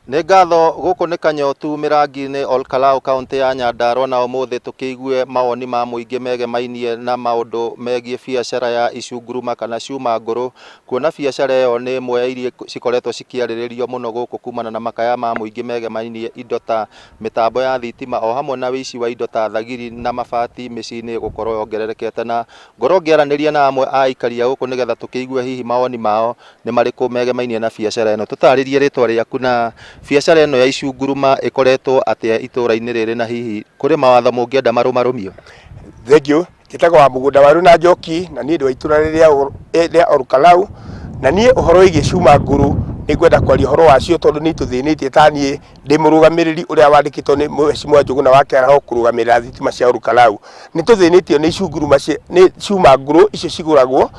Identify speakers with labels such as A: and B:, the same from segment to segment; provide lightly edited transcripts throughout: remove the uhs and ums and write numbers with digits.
A: Nĩ ngatho, gũkũ nĩ Kanyotu Mĩrangi-inĩ Olkalau kauntĩ ya Nyandarua na ũmũthĩ tũkĩigue mawoni ma mũingĩ megemainie na maũndũ megiĩ biacara ya icunguruma kana cuma ngũrũ, kuona biacara ĩyo nĩ ĩmwe ya iria cikoretwo cikĩarĩrĩrio mũno gũkũ kumana na makaya ma mũingĩ megemainie indo ta mĩtambo ya thitima o hamwe na wĩici wa indo ta thagiri na mabati mĩciĩ-inĩ gũkorwo yongererekete na ngorwo ngĩaranĩria na amwe a aikari a gũkũ nĩgetha tũkĩigue hihi mawoni mao nĩ marĩkũ megemainie na biacara ĩno. Tũtarĩrie rĩtwa rĩaku na biacara ĩno ya icunguruma ĩkoretwo atĩa itũra-inĩ rĩrĩ na hihi kũrĩ mawatho mũngĩenda marũmarũmio?
B: Thengiũ, njĩtagwo wa mũgũnda waru na njoki na niĩ ndĩ wa itũra rĩrĩa rĩa Olkalau na niĩ ũhoro wĩgiĩ cuma ngũrũ nĩ ngwenda kwaria ũhoro wacio tondũ nĩ itũthĩnĩtie ta niĩ ndĩ mũrũgamĩrĩri ũrĩa wandĩkĩtwo nĩ Mheshimiwa Njũgũna wa Kĩaraho kũrũgamĩrĩra thitima cia Olkalau. Nĩ tũthĩnĩtio nĩ icunguruma nĩ cuma ngũrũ icio cigũragwo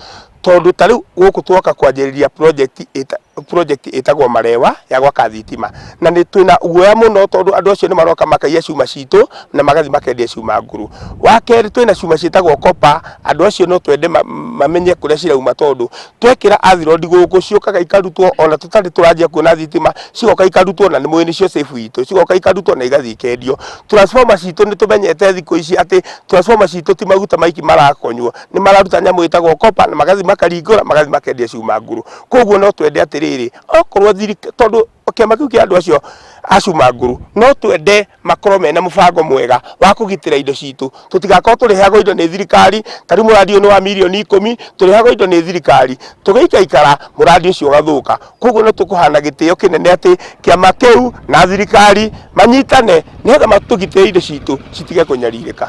B: tondũ ta rĩu gũkũ twoka kwanjĩrĩria project ĩta, project ĩtagwo Marewa ya gwaka thitima na nĩ twĩna guoya mũno tondũ andũ acio nĩ maroka makaiya cuma citũ na magathiĩ makendia cuma ngũrũ. Wa kerĩ twĩna cuma ciĩtagwo copper, andũ acio no twende mamenye kũrĩa cirauma tondũ twekĩra earth rod gũkũ ciũkaga ikarutwo ona tũtarĩ tũranjia kuona thitima cigoka ikarutwo na nĩ mũĩ nĩcio safe itũ, cigoka ikarutwo na igathiĩ ikendio. Transformer citũ nĩ tũmenyete thikũ ici atĩ transformer citũ ti maguta maiki marakonywo, nĩ mararuta nyamũ ĩtagwo copper na magathiĩ makaringũra magathiĩ makendia cuma ngũrũ. Koguo no twende atĩrĩrĩ, okorwo thirikari, tondũ kĩama kĩu kĩa andũ acio a cuma ngũrũ, no twende makorwo mena mũbango mwega wa kũgitĩra indo citũ, tũtigakorwo tũrĩheagwo indo nĩ thirikari, ta rĩu mũrandi ũyũ nĩ wa mirioni ikũmi, tũrĩheagwo indo nĩ thirikari, tũgĩikaikara mũrandi ũcio ũgathũka. Koguo no tũkũhana gĩtĩo kĩnene atĩ kĩama kĩu na thirikari manyitane nĩgetha matũgitĩre indo citũ citige kũnyarirĩka.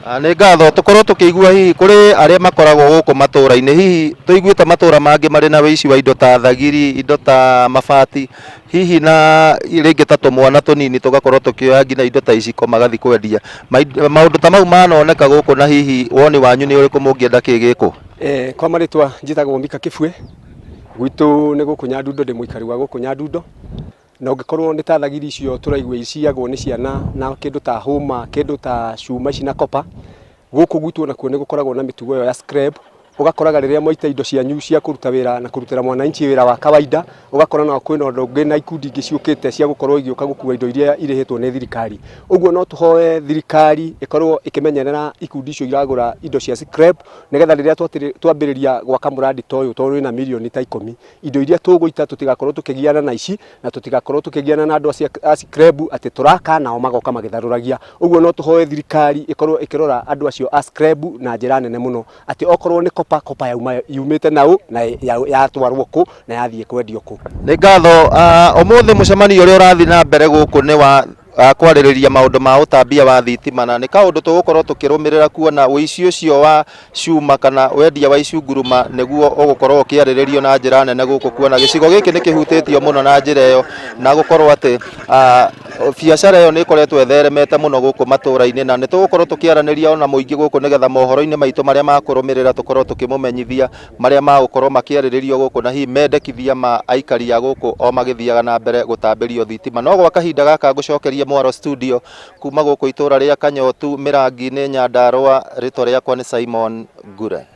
A: Ah, nĩ ngatho tũkorwo tũkĩigua hihi kũrĩ arĩa makoragwo gũkũ matũra-inĩ hihi tũiguĩte matũra mangĩ marĩ na wĩici wa indo ta thagiri indo ta mabati hihi na rĩngĩ ta tũmwana tũnini tũgakorwo tũkĩoya nginya indo ta iciko magathiĩ kwendia maũndũ ta mau manoneka gũkũ na hihi woni wanyu nĩ ũrĩkũ mũngĩenda kĩ gĩkwo?
C: Eh, kwa marĩtwa njĩtagwo Mika Kĩbue, gwitũ nĩ gũkũ Nyandundo, ndĩ mũikari wa gũkũ Nyandundo. Na ũngĩkorwo nĩ ta thagiri icio tũraigua ciyagwo nĩ ciana na kĩndũ ta hũma, kĩndũ ta cuma ici na copper, gũkũ gwitũ onakuo nĩ gũkoragwo na mĩtugo ĩyo ya scrap, ũgakoraga rĩrĩa mwaita indo cianyu cia kũruta wĩra na kũrutĩra mwananchi wĩra wa kawaida, ũgakora no kwĩna ũndũ ũngĩ na ikundi ingĩ ciũkĩte cia gũkorwo igĩũka gũkua indo iria irĩhĩtwo nĩ thirikari. Ũguo no tũhoe thirikari ĩkorwo ĩkĩmenyerera ikundi icio iragũra indo cia scrap, nĩgetha rĩrĩa twambĩrĩria gwaka mũrandi ta ũyũ tondũ wĩna mirioni ta ikũmi, indo iria tũgũita tũtigakorwo tũkĩgiana na ici na tũtigakorwo tũkĩgiana na andũ a scrap atĩ tũraka nao magoka magĩtharũragia. Ũguo no tũhoe thirikari ĩkorwo ĩkĩrora andũ acio a scrap na njĩra nene mũno atĩ okorwo nĩ copper, copper yauma yumĩte naũ na yatwarwo kũ na yathiĩ kwendio kũ.
A: Nĩ ngatho. Ũmũthĩ mũcemanio ũrĩa ũrathiĩ na mbere gũkũ nĩ wa kwarĩrĩria maũndũ ma ũtambia wa thitima na nĩ kaũndũ tũgũkorwo tũkĩrũmĩrĩra kuona ũici ũcio wa cuma kana wendia wa icunguruma nĩguo ũgũkorwo ũkĩarĩrĩrio na njĩra nene gũkũ kuona gĩcigo gĩkĩ nĩ kĩhutĩtio mũno na njĩra ĩyo na gũkorwo atĩ biacara ĩyo nĩ ĩkoretwo ĩtheremete mũno gũkũ matũra-inĩ na nĩ tũgũkorwo tũkĩaranĩria ona mũingĩ gũkũ nĩgetha mohoro-inĩ maitũ marĩa makũrũmĩrĩra tũkorwo tũkĩmũmenyithia marĩa magũkorwo makĩarĩrĩrio gũkũ na hihi mendekithia ma aikari a gũkũ o magĩthiaga na mbere gũtambĩrio thitima. No gwa kahinda gaka ngũcokerie mwaro studio kuma gũkũ itũra rĩa Kanyotu Mĩrangi-inĩ Nyandarũa, rĩtwa rĩakwa nĩ Simon Ngure.